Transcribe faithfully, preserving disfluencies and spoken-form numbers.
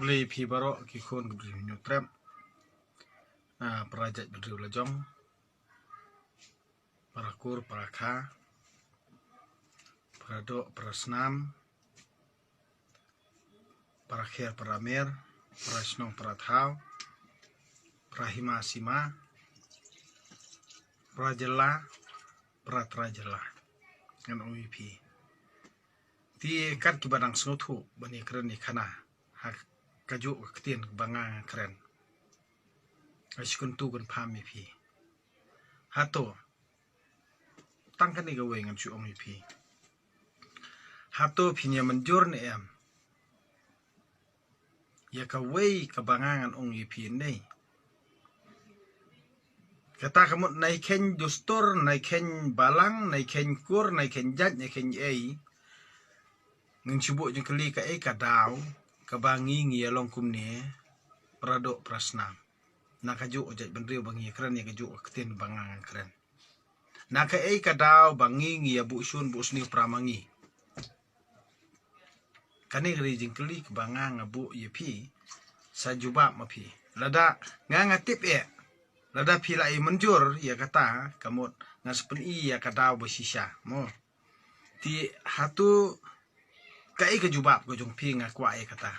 Khublei phi baroh ki khun ki briew Hynñiewtrep. Ah, para jait bynriew la jong, para kur para kha, para doh para snam, para kher para mer, para shnong para thaw, para hima sima, para jylla, para trai jylla. Ngan ong ïa phi, te kat kiba dang sngewthuh ban ïakren ïakhana ha kajuh ka ktien kaba nga nga kren, nga shu kyntu kynpham ïa phi. Hato, tang kane kawei ngan shu ong ïa phi, hato phin ïa mynjur ne em ïa kawei kaba nga ngan ong ïa phi ne? Kata ka mut, nai kheiñ dustur, nai kheiñ balang, nai kheiñ kur, nai kheiñ jait, nai kheiñ ei, ngin shu buh jingkylli, kaei ka daw kaba ngi ngi ïa long kumne, para doh para snam? Na kajuh ka jait bynriew ba ngi ïa kren ïa kajuh ka ktien ba nga nga kren, na kaei ka daw ba ngi ngi ïa buh shun buh sniew para ma ngi? Kane ka dei jingkylli kaba nga nga buh ïa phi, sa jubab ma phi. Lada nga nga tip eh, lada phi la ïa mynjur ïa kata, ka mut nga sa pyni ïa ka daw ba shisha mo. Te hato kaei ka jubab ka jong phi, nga kwah ïa kata.